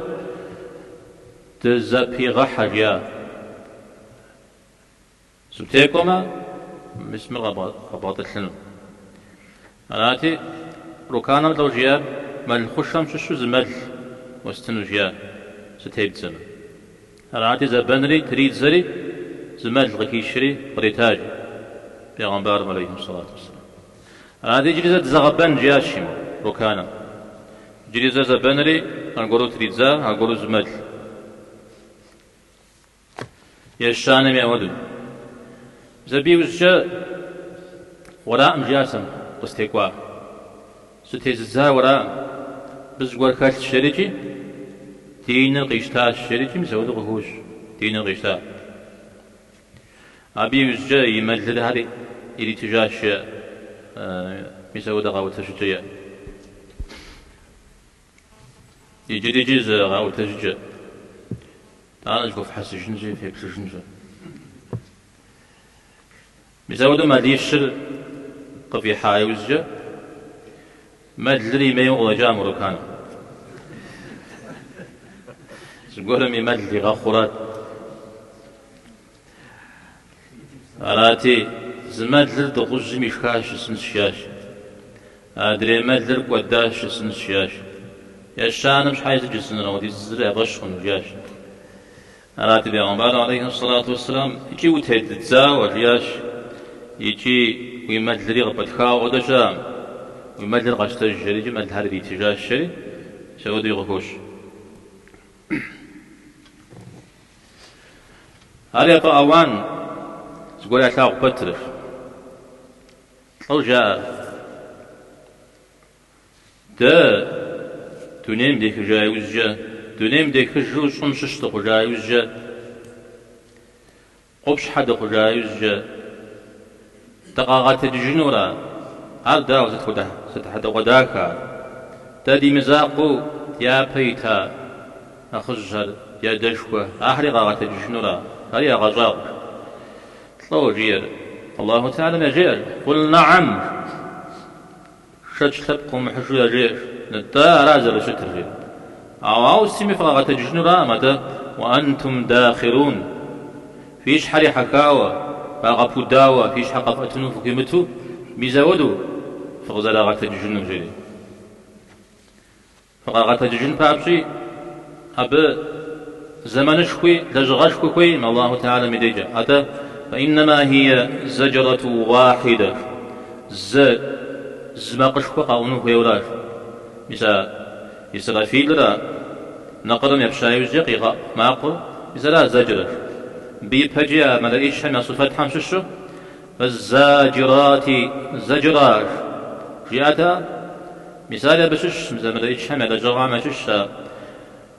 Дызэпигъэхьэ, жиӏа. Сыптекӏуэмэ, мис мыр къэбгъэтӏылъыну. Арати, Руканэм лӏо жиӏар, мэл хъушэм щыщу зы мэл уэстыну жиӏа, сытебдзэмэ. Арати, зэбэнри, тридзэри, зы мэл къыхишри къритащ бегъымбарым алейхи сэлату уэсселам. Арати, иджыри зэ дызэгъэбэн, жиӏащ мо Руканэм. Иджыри зэ зэбэнри, аргуэру тридза, аргуэру зы мэл. Ещанэми апхуэдэу. Мис абы иужькӏэ уэраӏым жиӏащ сэ къыстекӏуа. Сытезыдза уэраӏым. Абы зыгуэр хэлъщ жерикӏи, диныр къищтащ жерикӏи, мис апхуэдэу къыхощ, диныр къищта. Абы иужькӏэ и мэлырхэр иритыжащ жаӏэ. Мис апхуэдэ къэӏуэтэжыкӏэ иӏэ. Иджырикӏи зы къэӏуэтэжыкӏэ. Ар зыхуэфхьэсыжынщи, феплъыжынщ. Мис апхуэдэу мэлищыр къыфӏихьа иужькӏэ, мэлыр имейуэ къыщӏэкӏа мо Руканэм. Зыгуэрым и мэл игъэхъурат. Арати, зы мэлыр дыгъужьым ишхащ жысӏэнщ, жиӏащ. Адрей мэлыр кӏуэдащ жысӏэнщ, жиӏащ. Ещанэм щхьэи сыт жысӏэнур, апхуэдизыр я фӏэщ хъуну, жиӏащ. Арати, бегъымбарым алейхи сэлату уэсселам икӏи утеддзауэ, жиӏащ, икӏи уи мэлри къыпӏытхауэ хуэдэ щыӏэкъым, уи мэлыр къэщтэж, жери икӏи мэлхэр иритыжащ, жери мис апхуэдэуи къыхощ. Ар яфӏэауан зыгуэр ялъагъу пэтрэщ. Лӏо жаӏэр. Дэ дунейм дехыжа иужькӏэ, дунейм дехыжу щӏым щыщ дыхъужа иужькӏэ, къупщхьэ дыхъужа иужькӏэ, дыкъагъэтэджыжынура? Ар дауэ, сыт хуэдэ, сыт хьэдэгъуэдахэ ар? Дэ ди мызакъуэу дяпэ ита нэхъыжьхэр, ди адэшхуэ, ахэри къагъэтэджыжынура? Ари ягъэщӏагъуэ. Лӏо жиӏэр? Аллаху Тэхьэлам яжеӏэр, Къул нэӏэм! Шэч лъэпкъ къыумыхьыжу яжеӏэ. Нтӏэ, ара зэрыщытыр, жеӏэ. Ауэ ауэ сытми фыкъагъэтэджыжынуракъым, атӏэ, уэ антум дахирун. Фи щхьэр ехьэхауэ, фагъэпудауэ, фи щхьэр къэфӏэтыну фыхуимыту, мис ауэдэу фыкъызэрагъэтэджыжынур, жери. Фыкъагъэтэджыжын папщӏи, абы зэманышхуи лэжьыгъэшхуи хуейкъым Аллаху Тэхьэлам и дежкӏэ. Атӏэ, фэиннэма хие зэджэрэту уахьидэ, зэ зы макъышхуэ къэӏуну хуейуэращ. Мис а Исрафилыр а нэкъырэм епща иужькӏэ къигъэӏу макъыр, мис ара зэджэрэщ. Мыбы ипэкӏи а мэлэӏичхэм я сыфэтхэм щыщу Фэззаджирати зэджра жиӏат а? Мис ари абы щыщщ, мис а мэлэӏичхэм я лэжьыгъэхэм ящыщщ а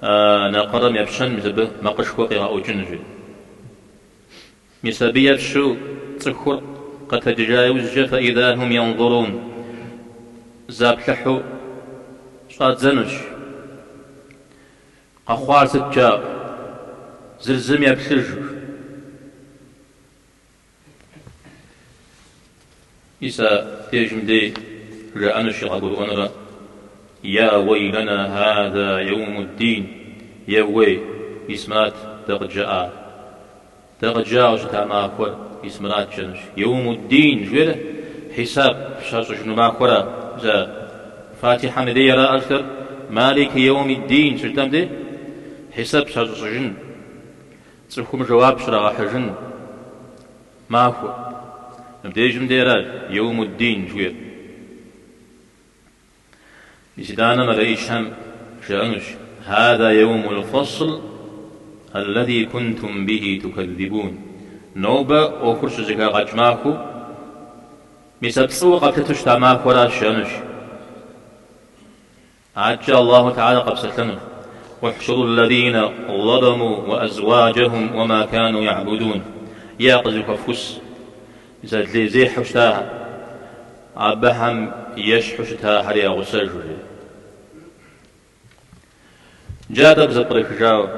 нэкъырэм епщэн, мис абы макъышхуэ къигъэӏукӏын, жи. Мис абы епщу цӏыхур къэтэджыжа иужькӏэ фэӏиза хум янзурун заплъыхьу щӏадзэнущ. Къэхъуар сыт жаӏэу? Зыр зым еплъыжу. Мис абдежым дей жаӏэнущ къагурыӏуэнурэ, Я уэйлэна хаза еумуддин, Еуей, мис мырат дэ къыджаӏар. Дэ къыджаӏэу щыта махуэр мис мырат жаӏэнущ. Еумуддин жиӏэр хьисап щащӏыжыну махуэра? Мис а Фатихьэм и дей ара жытӏэр Малики еумиддин щыжытӏэм дей хьисап щащӏыжын. Цӏыхум жэуап щрагъэхьыжын махуэ. Мыбдежым дей аращ Еумуддин жыхуиӏэр. Мис итӏанэ мэлэӏичхэм жаӏэнущ, Хаза еумул фэсл аллази кунтум бихи тукэззибун. Нобэ ӏуэхур щызэхагъэкӏ махуэу, мис а пцӏыуэ къэплъытэу щыта махуэращ, жаӏэнущ. Адэкӏэ Аллаху Тэхьэлэ къэпсэлъэнущ, Ухьшуру ллазина залэму уэ азуаджэхум уэ ма кану ягьбудун. Е къызэхуэфхус, мис а лей зехьэу щытахэр, абыхэм ещхьу щытахэри я гъусэжу, жери. Иджы ар тӏэкӏу зэпкърыхыжауэ.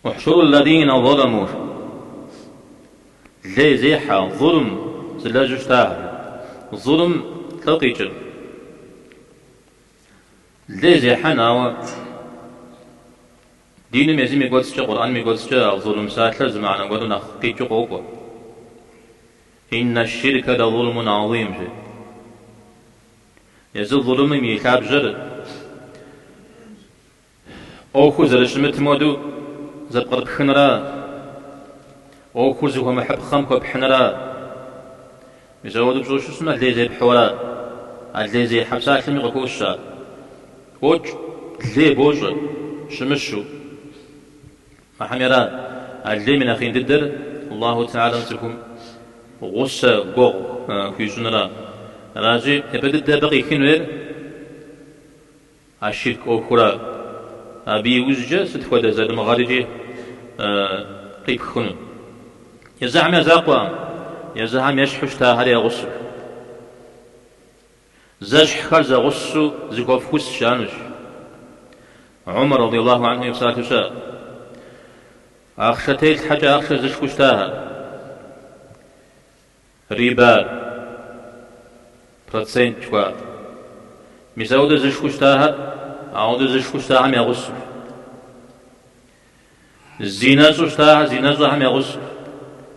Ухьшуру ллазина залэму, лей зехьэ, зулм зылэжьу щытахэр. Зулм лӏо къикӏыр. Лей зехьэн, ауэ диным езым и кӏуэцӏкӏэ, Къурӏэным и кӏуэцӏкӏэ а зулм псалъэр зы мыхьэнэ гуэру нэхъ къикӏыу къокӏуэ. Инна ширкэ ла зулмун азим, жи. Езы зулмым и лъабжьэр ӏуэхур зэрыщымытым хуэдэу зэпкърыпхынра, ӏуэхур зыхуэмыхьыпхъэм хуэпхьынра? Мис ауэдэу пщӏыуэ щытмэ, лей зепхьэу ара? А лей зехьэ псалъэми къыхощ ар. Къокӏ, лей бощӏэ, щымыщу. Ахьэми ара? А лейм и нэхъ ин дыдэр Аллаху Тэхьэлэм цӏыхум гъусэ гуэгъу хуищӏынра. Аращи, япэ дыдэ абы къихын хуейр А ширк ӏуэхура? Абы иужькӏэ сыт хуэдэ залымыгъэрикӏи къипх хъуну? Езыхэм я закъуэкъым, езыхэм ещхьу щытахэри я гъусэу. Зэщхьхэр зэгъусэу зыхуэфхус жаӏэнущ. Умар радиаллаху анху и псалъэу щыӏэ. Ахъшэ телъхьэкӏэ ахъшэ зышхыу щытахэр. Риба, процент жыхуаӏэр. Мис ауэдэу зышхыу щытахэр, ауэдэу зышхыу щытахэм я гъусэу. Зинэщӏэу щытахэр, зинэщӏэхэм я гъусэу.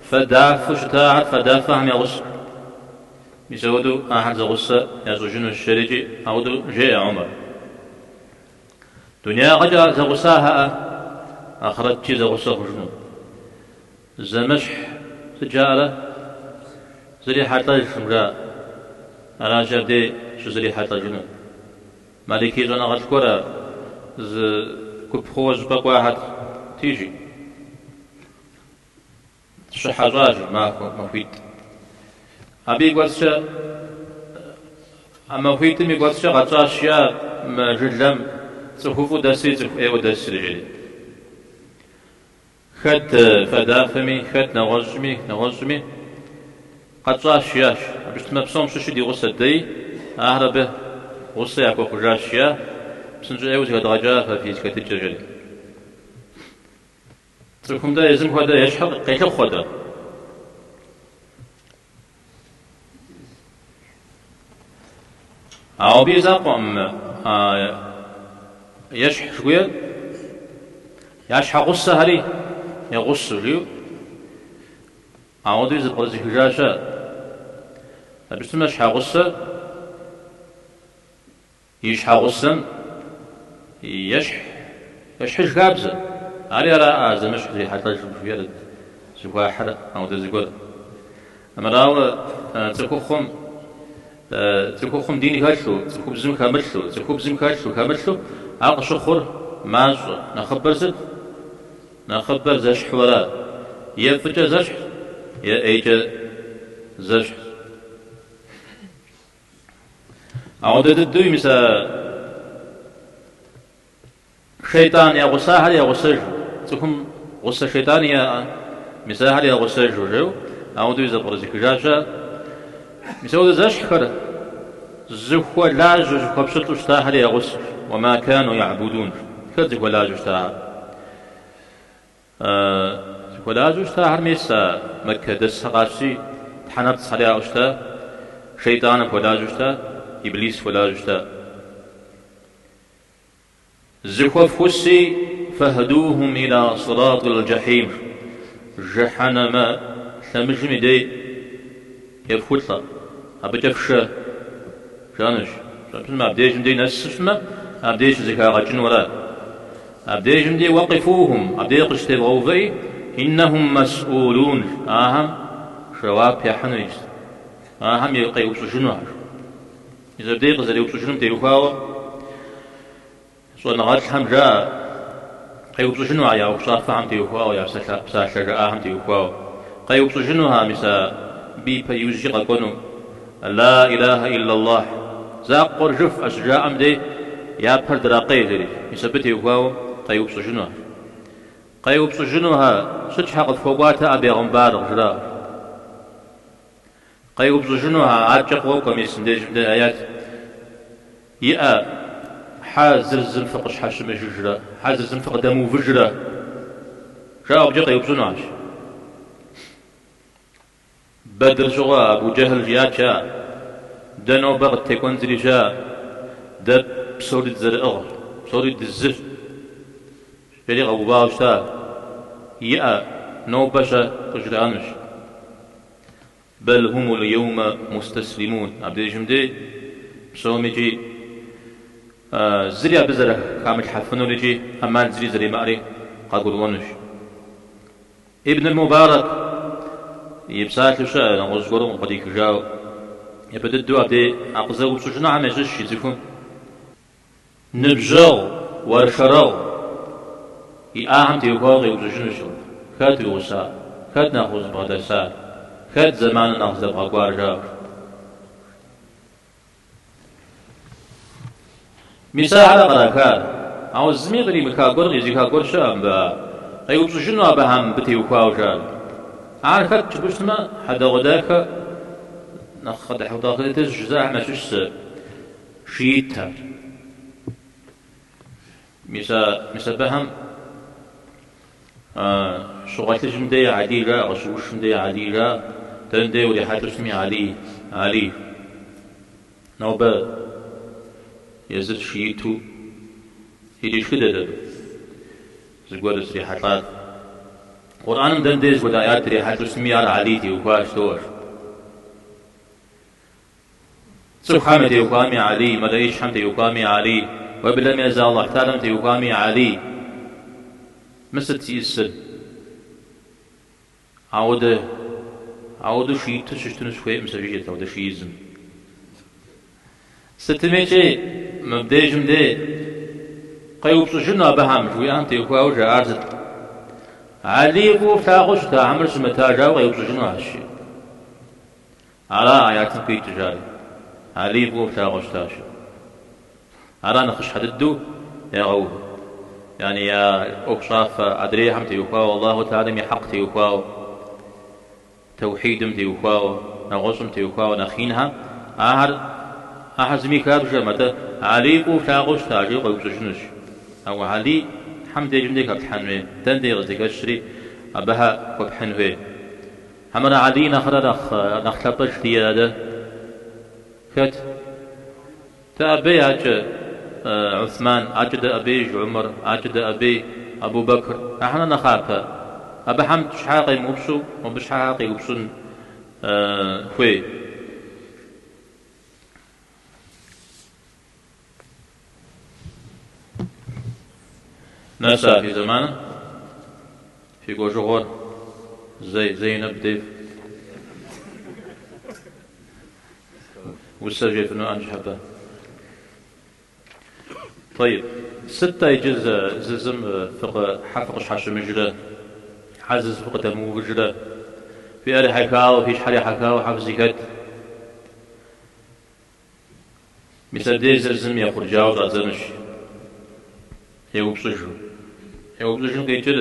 Фадафэу щытахэр, фадафэхэм я гъусэу. Мис ауэдэу ахэр зэгъусэ ящӏыжынущ жерикӏи, ауэдэу жеӏэ Умар. Дунягъэкӏэ ар зэгъусахэӏэ, ахърэткӏи зэгъусэ хъужыну. Зэмыщхь сыт жаӏэрэ? Зрихьэлӏэжкъым, жаӏэ. Аращи, абдей щызрихьэлӏэжыну. Маликий щӏэныгъэлӏ гуэр зы гуп хъууэ щӏыпӏэ кӏуахэт, жи. Щыхьэщӏащ махуэ, махуитӏ. Абы и кӏуэцӏкӏэ, а махуитӏым и кӏуэцӏкӏэ къэтщӏащ, жиӏа, мы жылэм цӏыхуфӏу дэсри цӏыху ӏейуэ дэсри, жери. Хэт фадафэми, хэт нэгъуэщӏми, нэгъуэщӏми къэтщӏащ, жиӏащ. Абы щытмэ, псом щыщи ди гъусэт дэи, ахэр абы гъусэ яхуэхъужащ, жиӏа, псынщӏэ ӏейуэ зэхэдгъэкӏа фэ фи зэхэтыкӏэр, жери. Цӏыхум дэ езым хуэдэ ещхьыр къелъыхъуэ-тӏэ. Ауэ абы и закъуэкъым ещхь жыхуиӏэр, я щхьэгъусэхэри я гъусэу жиӏэу, ауэдэуи зэпкърызыхыжа щыӏэ. Абы щытмэ, щхьэгъусэ И щхьэгъусэм ещхь, ещхьыж хабзэ. Ари ара а зэмыщхь зрихьэлӏэжым жыхуиӏэр зыхуахьыр ауэдэ зыгуэр. Армырауэ цӏыхухъум цӏыхухъум дин хэлъу, цӏыхубзым хэмылъу, цӏыхубзым хэлъу, хэмылъу, ар къыщыхъур мащӏэ. Нэхъыбэр сыт? Нэхъыбэр зэщхьу ара? Е фӏыкӏэ зэщхь, е ӏейкӏэ зэщхь. Ауэдэ дыдэуи мис а шейтӏан ягъусахэр ягъусэжу, цӏыхум гъусэ шейтӏан иӏэкъэ, мис ахэр ягъусэжу жеу, ауэдэуи зэпкърызыхыжа щыӏэ. Мис ауэдэ зэщхьхэр зыхуэлажьэу, зыхуэпщылӏу щытахэри ягъусэщ. Уама кану ягьбудун. Хэт зыхуэлажьэу щытахэр? Зыхуэлажьэу щытахэр мис а мэккэдэсхэр къащти, тхьэ нэпцӏхэр яӏэу щыта, шейтӏаным хуэлажьэу щыта, иблис хуэлажьэу щыта. Зыхуэфхуси фахдухум иля сиратил джахьим, жыхьэнэмэ лъэмыжым и дей ефхулӏэ, абыкӏэ фшэ, жаӏэнущ. Абдежым дей нэсу щытмэ, абдеж щызэхагъэкӏыну ара? Абдежым дей уэкъифухум, абдеж къыщытевгъэувыӏи, иннэхум мэсӏулун, ахэм жэуап яхьыну иджы, ахэм къеупщӏыжынухэр. Мис абдеж къызэреупщӏыжынум теухуауэ щӏэныгъэлӏхэм жаӏэ, къеупщӏыжынухэр я ӏуэхущӏафэхэм теухуауэ, я псалъэ жаӏахэм теухуауэ. Къеупщӏыжынухэр, мис абы ипэ иужькӏи къэкӏуэну. Ла илахэ иллаллахь, закъуэр жыфӏэ щыжаӏэм дей я пэр дракъей жери, мис абы теухуауэ къеупщӏыжынухэр. Къеупщӏыжынухэр, сыт щхьэ къыфхуэкӏуатэӏэ бегъымбар къыжраӏэу. Къеупщӏыжынухэр, адэкӏэ къокӏуэ мис мыбдежым дей аят иӏэ, хьэ зыр зым фыкъыщхьэщымыжыжрэ, хьэ зыр зым фыкъыдэмыувыжрэ, жаӏэу абыкӏэ къеупщӏынухэщ. Бэдр щыгъуэ Абу Джэхьл жиӏат, жаӏэ, Дэ нобэ къыттекӏуэн зыри щыӏэ, дэ псори дызэрыӏыгъщ, псори дызыщ, жери къэувауэ щыта. Иӏэ, нобэ-щэ къыжраӏэнущ. Бэл хумул еумэ мустэслимун. Абдежым дей псомикӏи зыри абы зэрыхамылъхьэфынур икӏи ӏэмал зыри зэримыӏэри къагурыӏуэнущ. Ибн Мубарэк и псалъэу щыӏэ нэгъуэщӏ гуэрым къыдрихыжауэ, япэ дыдэу абдей а къызэупщӏыжынухэм ящыщ и цӏыхум ныбжьэгъу, уэршэрэгъу иӏахэм теухуауэ къеупщӏыжынущ. Хэт уи гъуса? Хэт нэхъ узыбгъэдэсар? Хэт зэманыр нэхъ здэбгъэкӏуар? жаӏэу. Мис ахэр кърахар. Ауэ зыми къримыха гуэр къизыха гуэр щыӏэ мыбы. Къеупщӏыжыну абыхэм мыбы теухуауэ жаӏэр. Ар хэт жыпӏэу щытмэ, хьэдэгъуэдахэ нэхъ хьэдэгъуэдахэдэжь жызыӏэхэм ящыщ зы шиитхэр. Мис а, мис абыхэм щыгъуэлъыжым дей Алий жаӏэ, къыщыушым дей Алий жаӏэ, дэнэ дей урихьэлӏэу щытми Алий, Алий. Нобэ езыр шииту иришхыдэт абы, зыгуэр срихьэлӏат. Къурӏэным дэнэ дей зыхуэдэ аят ирихьэлӏэу щытми, ар Алий теухуащ, жыдоӏэ. Цӏыхухэм ятеухуами Алий, мэлэӏичхэм теухуами Алий, уеблэмэ езы Алыхь Тэхьэлам теухуами Алий. Мы сыт зиӏысыр? Ауэдэ, ауэдэу шииту сыщытыну сыхуейкъым сэ, жиӏэрт ауэдэ шиизым. Сытымикӏи мыбдежым дей къеупщӏыжыну абыхэм жыхуиӏэм теухуауэ жаӏар сыт? Алий фӏыуэ флъагъуу щыта хьэмэрэ щымыта жауэ къеупщӏыжынухэщ. Ара аятым къикӏыр жари. Алий фӏыуэ флъагъуу щытащ. Ара нэхъыщхьэ дыдэу ягъэув. Яни я ӏуэхущӏафэ адрейхэм теухуауэ, Аллаху Тэхьэлам и хьэкъ теухуауэ, тэухьидым теухуауэ, нэгъуэщӏым теухуауэ нэхъ инхэм, ахэр ахэр зыми хабжэкъым, атӏэ Алий фӏыуэ флъагъуу щыта жиӏэу къеупщӏыжынущ. Ауэ Алий хьэм дежым дей хэплъхьэн хуей, дэн дей къыздэхэщри, абы хьэ хуэпхьын хуей. Хьэмэрэ Алий нэхърэ нэхъ нэхъ лъапӏэж диӏэ адэ? Хэт? Дэӏэбей акӏэ Уthман, акӏэ дэӏэбеиж Умар, акӏэ дэӏэбей Абу Бэкр. Ахэр нэхъапэ. Абыхэм щхьэ къемыупщӏу, мобы щхьэ къеупщӏын хуей. Нэса фи зэманыр, фи кӏуэжыгъуэр Зейнаб дев. Усэ жефӏэнуӏэ ныщхьэбэ. Тӏэйиб. Сыт-тӏэ иджы зы зым фыкъы, хьэ фыкъыщхьэщымыжрэ, хьэ зы зы фыкъыдэмыувыжрэ? Фи ӏэр ехьэхауэ, фи щхьэр ехьэхауэ хьэ фызэхэт? Мис абдеж зыр зым ехъурджауэу щӏадзэнущ, еупщӏыжу. Еупщӏыжым къикӏыр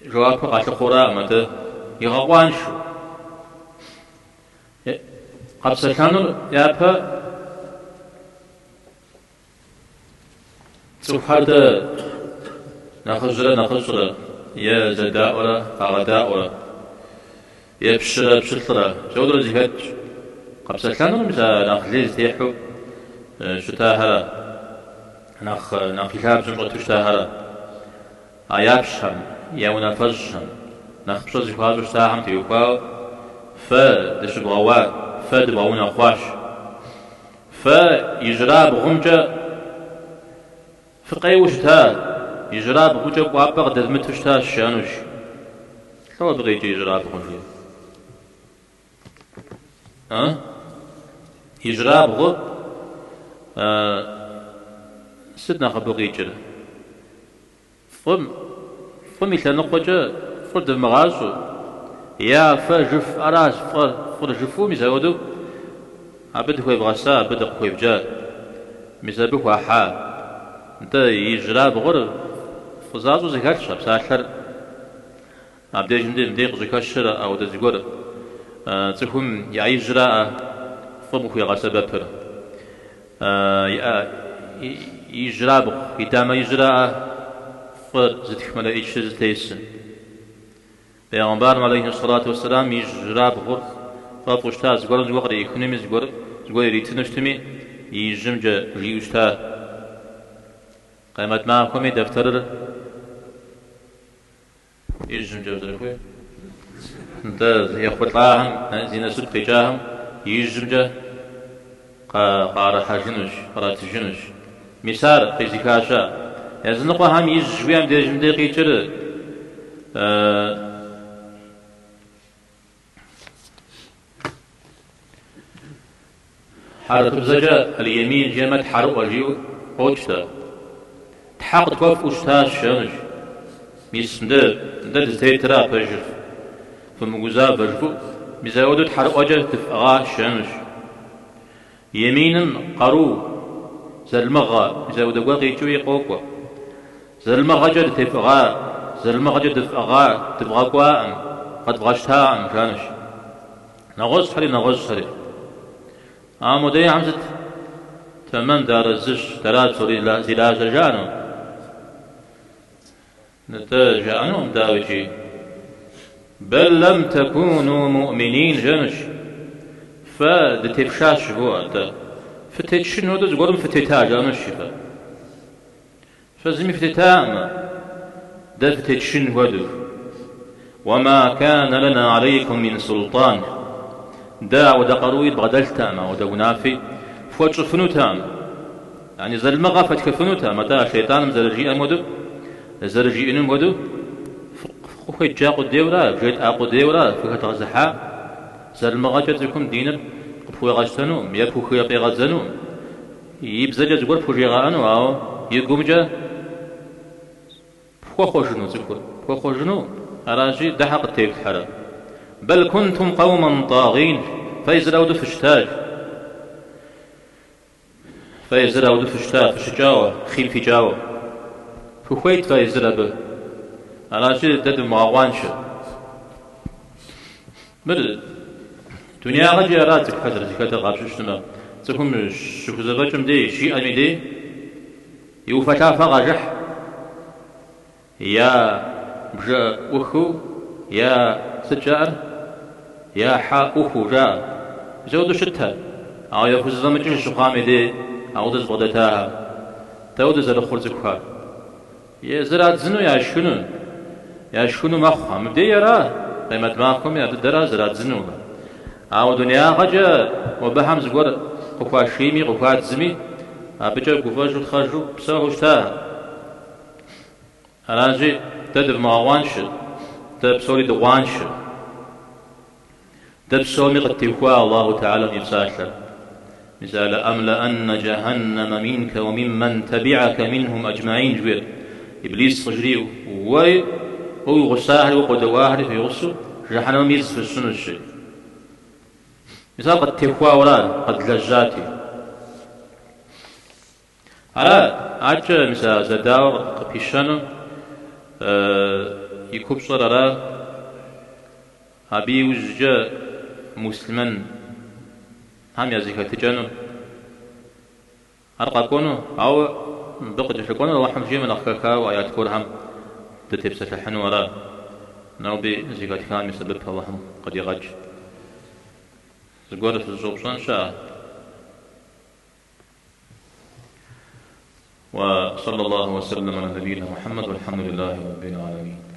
жэуапыр къалъыхъуэураӏым, атӏэ игъэкъуаншэу. Къэпсэлъэнур япэ Цӏыхухэр дэ нэхъыжьрэ нэхъыщӏрэ, е зэдаӏуэрэ къагъэдаӏуэрэ, е пщырэ пщылӏрэ, псоурэ зэхэтщ. Къэпсэлъэнур мис а нэхъ лей зытехьэу щытахэрэ, нэхъ нэхъ и лъабжьэм щӏэту щытахэрэ, а я пщхэм, я унафэщӏхэм, нэхъ пщӏэ зыхуащӏу щытахэм теухуауэ фэ дыщыбгъэуа, фэ дывгъэунэхъуащ. Фэ ижьырабгъумкӏэ фыкъеуэу щыта, ижьырабгъукӏэ кӏуапӏэ къыдэвмыту щытащ, жаӏэнущ. Лӏо абы къикӏыр ижьырабгъум жи? А? Ижьырабгъур сыт нэхъыбэу къикӏыр? Фӏым, фӏым и лъэныкъуэкӏэ фӏыр дывмыгъащӏэу, е а фэ жыфӏэращ фӏыр, фӏыр жыфӏэу мис апхуэдэу абы дыхуевгъэса, абы дыкъыхуевджа, мис абы хуахьа. Нтӏэ, ижьырабгъур фӏы защӏэу зэхэлъщ а псалъэр. Абдежым дей мыбдеж къыщӏыхэщыр ауэдэ зыгуэр цӏыхум и ӏэ ижьыраӏэ фӏым къыхуигъэсэбэпыр. И ӏэ ижьырабгъу, и дамэ ижьыраӏэ фӏыр зытх мэлэӏичыр зытесыр. Пейгъэмбарым алейхи сэлату уэсселам ижьырабгъур фӏэфӏу щыта, зыгуэрым зыгуэр къриӏыхынуми, зыгуэр зыгуэр иритыну щытми, и ижьымкӏэ жиӏэу щыта. Къемэт махуэми дэфтэрыр Ижьымкӏэ узэрыхуейр. Нтӏэ, ехъулӏахэм, зи насып къикӏахэм ижьымкӏэ къаӏэрыхьэжынущ, къратыжынущ. Мис ар къизыха щыӏэ. Языныкъуэхэм ижь жыхуиӏэм дежым дей къикӏыр Хьэрыпыбзэкӏэ аль-ямин жиӏэмэ тхьэрыӏуэ жиӏэу къокӏ-тӏэ. Тхьэ къытхуэфӏу щытащ, жаӏэнущ. Мис мыдэ, мыдэ дызытетыра пэжыр. Фымыгузавэ жыфӏэу, мис апхуэдэу тхьэрыӏуэкӏэ дыфӏыгъащ, жаӏэнущ. Еминым къару, залмыгъэ, мис апхуэдэ гуэр къикӏыуи къокӏуэ. Залмыгъэкӏэ дытефӏыгъа, залмыгъэкӏэ дыфӏыгъа, дывгъэкӏуаӏым, къэдвгъэщтаӏым, жаӏэнущ. Нэгъуэщӏхэри, нэгъуэщӏхэри. Ауэ модрейхэм сыт? Тэмэм, дыарэзыщ, дэра псори зи лажьэр жаӏэну? Нтӏэ, жаӏэнукъым, дауикӏи. Бэл лэм тэкуну муӏминин жаӏэнущ. Фэ дытефшащ жывоӏэ, нтӏэ. Фытетшын хуэдэу зыгуэрым фытета жаӏэнущ фэ. Фэ зыми фытетаӏымэ, дэ фытетшын хуэдэу. Уэма кана лэна алейкум мин султӏан. Дэ ауэдэ къаруи дбгъэдэлътэкъым, ауэдэ унафи фхуэтщӏыфынутэкъым. Яни залмыгъэ фэтхыфынутэкъым, атӏэ а шейтӏаным зэрыжиӏэм хуэдэу, зэрыжиӏэнум хуэдэу фыкъыхуедджа къудейуэра, вжетӏа къудейуэра фыхэдгъэзыхьа? Залмыгъэкӏэ цӏыхум диныр къыпхуегъэщтэнукъым е пхухыфӏигъэдзэнукъым, и бзэкӏэ зыгуэр пхужегъэӏэну, ауэ и гумкӏэ Пхуэхъуэжыну цӏыхур? Пхуэхъуэжыну? Аращи, дэ хьэ къыттефлъхьэрэ? Бэл кунтум къэумэн тӏагъин, фэ езыр ауэдэу фыщытащ. Фэ езыр ауэдэу фыщыта, фыщыкӏауэ, хъийм фикӏауэ. Фыхуейт фэ езыр абы. Аращи, дэ дывмыгъэкъуаншэ. Мыр дунеягъэкӏи ара цӏыхухэр зэрызэхэтыр къапщтэу щытмэ, цӏыхум щыхузэфӏэкӏым дей, щиӏэм и дей, И уфэлъафэ къажыхь, я бжэ ӏухыу, я сыт жаӏэр? Я хьэ ӏухыу жаӏэ. Мис ауэдэу щытхэр. Ауэ яхузэфӏэмыкӏыж щыхъуам и дей ауэдэу зыбгъэдэтахэр. Дауэдэу зэрыхъур цӏыхухэр? Е зырадзыну яшхыну, яшхыну мэхъу. Мыбдеи ара, къемэт махуэми ар дыдэра зырадзыну. Ауэ дунеягъэкӏэ мобыхэм зыгуэр къыхуашийми къыхуадзми, абыкӏэ гуфӏэжу тхъэжу псэухэу щыта. Аращи, дэ дывмыгъэкъуаншэ, дэ псори дыкъуаншэ. Дэ псоми къыттехуа Аллаху Тэхьэлам и псалъэр. Мис а лэӏэмлэӏэннэ джэхьэннэмэ минкэ уэ миммэн тэбиӏэкэ минхум аджмаин жыхуиӏэр Иблис къыжриӏэу, уэри, уэ уи гъусахэри, уэ къодэӏуахэри фи гъусэу жэхьэнэмэм из фысщӏынущ, жери. Мис ар къыттехуауэра, къэдлэжьати. Ара, адэкӏэ мис а зэдауэр къыпищэну и купщӏэр ара? Абы иужькӏэ муслъымэнхэм я зэхэтыкӏэнур, ар къэкӏуэну, ауэ мыбы къыкӏэлъыкӏуэнур Алыхьым жиӏэмэ нэхъ хэхауэ аят гуэрхэм дытепсэлъыхьыну ара? Ноби зэхэтхам и сэбэп Алыхьым къыдигъэкӏ. Зыгуэр фызыщӏэупщӏэн щыӏэ? Уэ сэллаллаху уэ сэллэм аля набийна Мухьэммэд уэлхьэмдулиллахи раббил гьалэмин.